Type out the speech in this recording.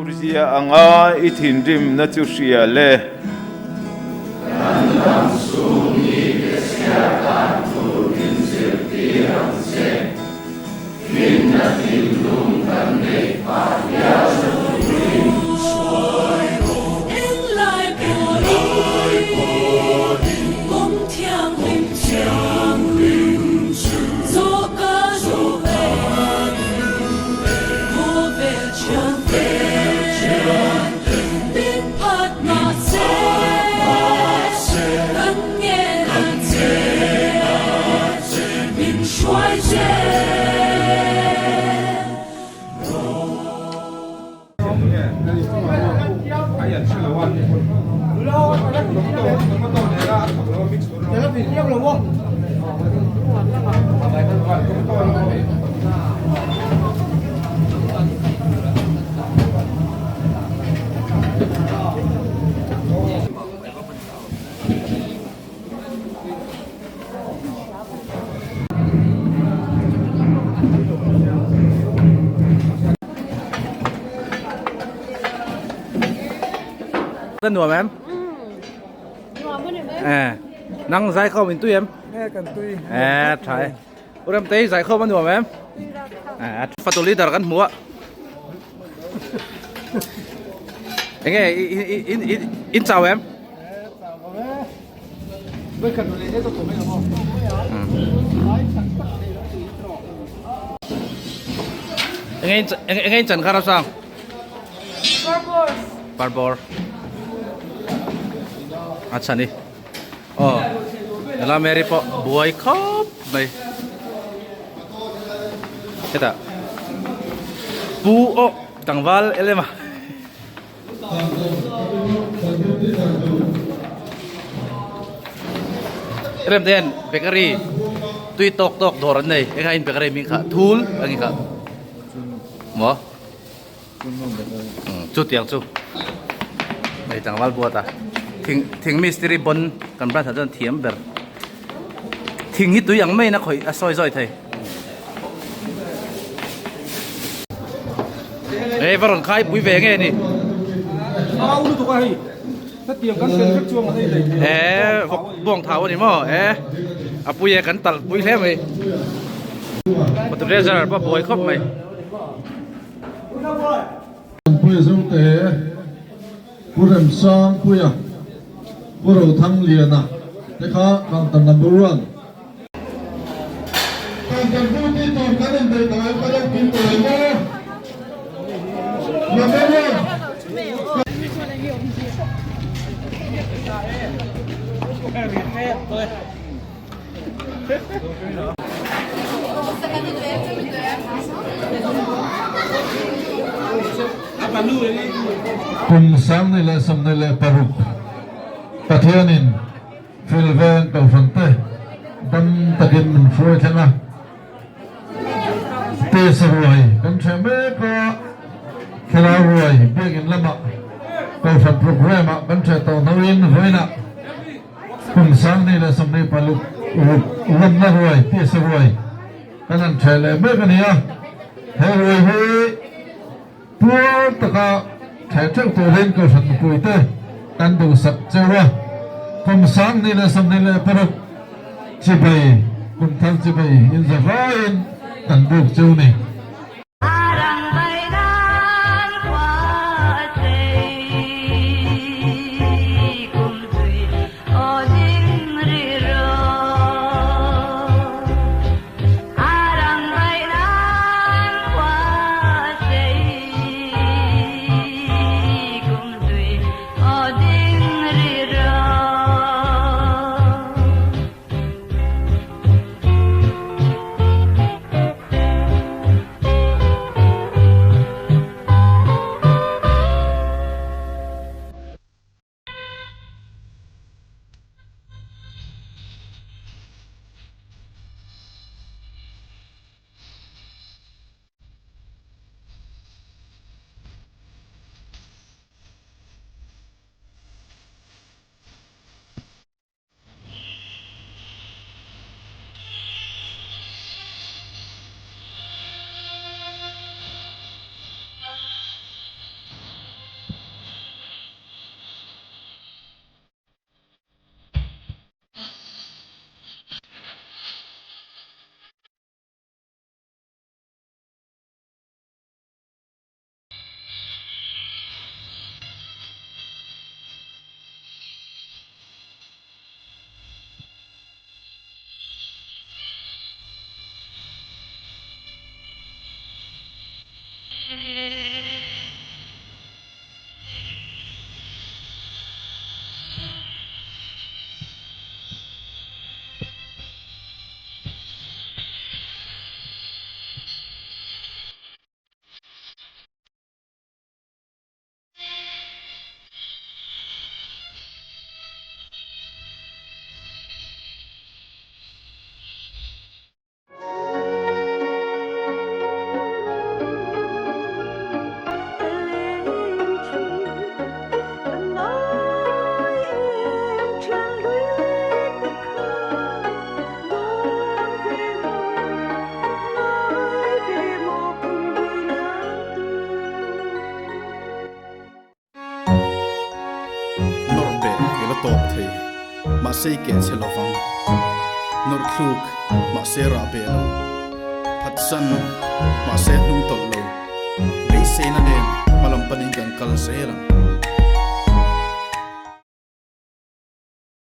Turzia anga i thinrimna chu hria le. Kan dam chhung mite chhiar dan tur min zirtir ang che. Hlimna thinlung kan neih phah hial na turin. Ka nuam em? Eh, nang zai khawm in tui em? Eh, kan tui. Eh, tha e. Urem tei zai khawm a nuam em? Eh, fatu leader kan hmu a. Enge in in in chau em? Enge enge in chan kha Ramsang? Parbor. A chhan i. Aw nula Mary pawh buai khawp mai. Hetah pu aw tlangval elem a. Rem te hian bakery tui tawk tawk dawr an nei eng in bakery hming kha thul a ni kha maw chu tiang chu hei tlangval buat a thing thing mistiri bawn kan branch ah chuan thiam ber thing hi tui ang maiin a khawih a sawi zawi thei. Ei va rawn khai pui ve nge ni. Au lutuk a hei. Hetiang kan tel vek chuang an ei lei thei. E vawk buang thau ani maw e a pui e kan talh pui hle mai. Photo pawh buai khawp mai. Puia Zote, Pu Remsang Puia, Pu Rothangliana te kha Kangtan number one. Kan duty tur kan inbeih tawh em ka lo pin tawh em aw? Number one. Kum 2026 Pathianin Filveng Kohhran te dam takin min hruai thleng a, Tesa ruai kan hreh mek a, Thlarau ruai biakinn lamah Kohhran programme ah kan hreh tawh hnuin vawiinah kum 2026 ruk lawmna ruai Tesa ruai kan han hreh leh mek a ni a, he ruai hi Puar taka thleh theuh turin Kohhran mipuite kan duhsak cheu a, kum 2026 chibai, kum thar chibai inza vaiin kan buk cheu ni. tawp thei, mahse i keh chhe lovang. Nawrh thluk, mahse rah beh lo. Phatsan, mahse hnung tawlh lo. Beiseina nen hmalam panin kan kal zel ang.